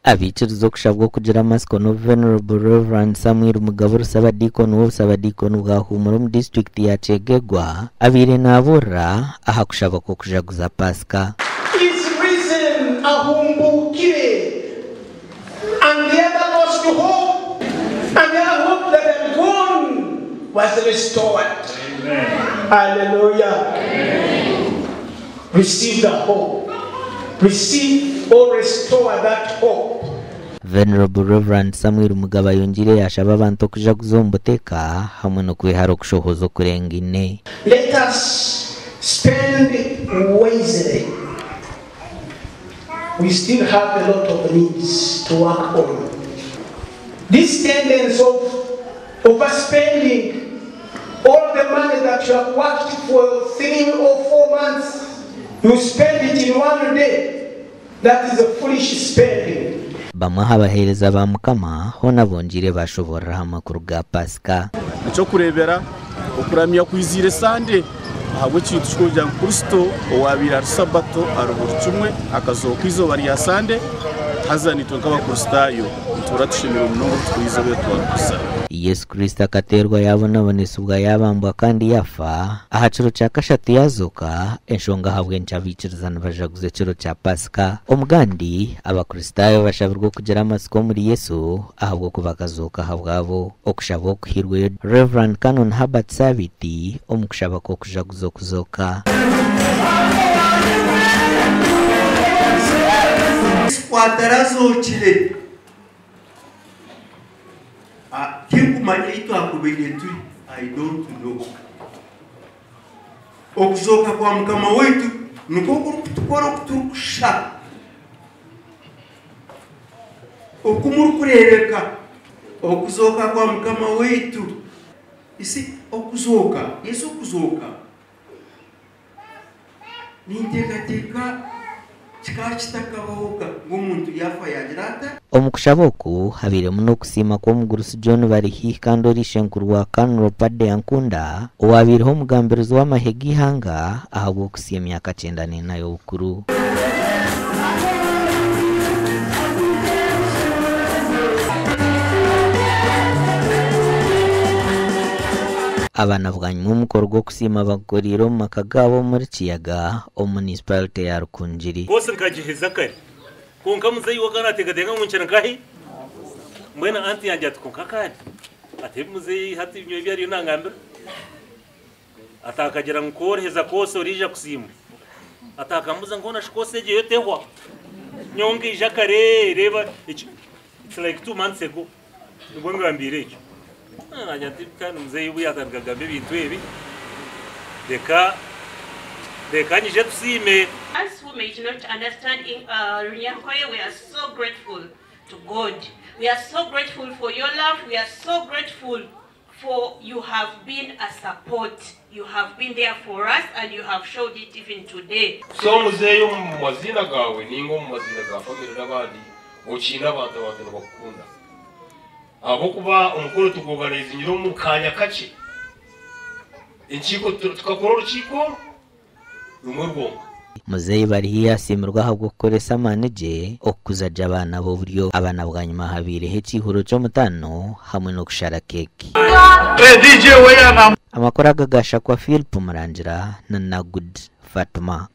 Abaikiriza okushabwa okugira amatsiko n'obu Venerable Rev. Samuel Mugabe Rusabadiikoni w'obusabadiikoni bwa Huumura omu disiturikiti ya Kyegegwa abaire naabuurira aha kushaba kw'okujaguza Paasika. Is risen, ahumbuukire, and the other lost hope, and the other hope that had gone was restored. Hallelujah. Receive the hope. Receive or restore that hope. Venerable Rev. Samuel Mugabe ayongiire yaashaba abantu okujaguza omu buteeka hamwe n'okwehara okushohoza okurengaine. Let us spend wisely. We still have a lot of needs to work on. This tendency of overspending all the money that you have worked for 3 or 4 months, you spend it in one day. That is a foolish spending. Bamwe aha baheereza ba Mukama hoona bongiire baashoboorora aha makuru ga Paasika. Eky'okureebera, okuramya kwiziire Sande ahabw'ekintu ky'okugira ngu Kristo owaabaire ari Sabato ari buri kimwe akazooka eizooba rya Sande, haza naitwe nk'Abakristaayo nituhurira tushemereirwe munonga obu turikuha eizooba eri twarikuza. Yesu Kristo akateerwa yaabonabonesibwa yaabambwa kandi yaafa, aha kiro kya kashatu yaazooka, enshonga ahabw'enki abaikiriza nibajaguza ekiro kya Paasika. Omugandi, Abakristaayo bashabirwe okugira amatsiko omuri Yesu ahabw'okuba akazooka ahabwabo. Okushaba okuhairweyo Rev. Canon Herbert Sabiiti omu kushaba kw'okujaguza okuzooka. Yesu ku atarazookire, tinkumanya ei twakubaire turi, I don't know. Okuzooka kwa Mukama waitu nikwo kurikutukora oku turikushusha, oku murikureebeka. Okuzooka kwa Mukama waitu. You see, okuzooka, Yesu okuzooka, ninteekateeka kikaba kitakabahoga ngu omuntu yaafa yaagira ata? Omu kushaba oku habairemu n'okusiima kw'omugurusi John Barihihi kandi ori ishenkuru wa Kanro Paddy Ankunda owabaireho omugambirizi w'amahe g'eihanga ahabw'okutsya emyaka 94 y'obukuru. Aba na bwanyima omukoro gw'okusiima bagukoreire omu maka gaabo omuri Kiyaga omu munisipalite ya Rukungiri. Course nkagiheza kare, kwonka muzeeyi we akaba naateekateeka ngu nkiri nkahi? Mbwenu anti yangye ati kwonka kandi ati ebi muzeeyi hati nyowe ebi ariyo nangambira, ati akagira ngu ku oriheza course oriija kusiimwa. Ati akambuuza ngu hoona shi course egyo yo tehwa? Nyowe nkaija kare reeba eki it's like 2 months ago nibwo ngambiire ekyo. Naanye nti kandi muzeeyi obu yaatandika kugamba ebintu ebi, reka reka nyije tusiime. Us who may not understand in Runyankore, we are so grateful to God. We are so grateful for your love. We are so grateful for you have been a support. You have been there for us and you have showed it even today. So muzeeyi, omu mazina gawe ninga omu mazina ga family n'abandi, okiine abantu, abantu nibakukunda ahabwokuba omukoro tugoganizinyire omu kanya kakye, enkiiko tukakora orukiiko rumwe rwonka. Muzeeyi Barihihi asiimirwe ahabw'okukoresa amaani gye okukuza gye abaana b'oburyo. Abaana bwanyima habaireho ekiihuro ky'omutaano hamwe n'okushara keeki. Amakuru aga gashakwa Philip Murangira na Nagud Fatuma.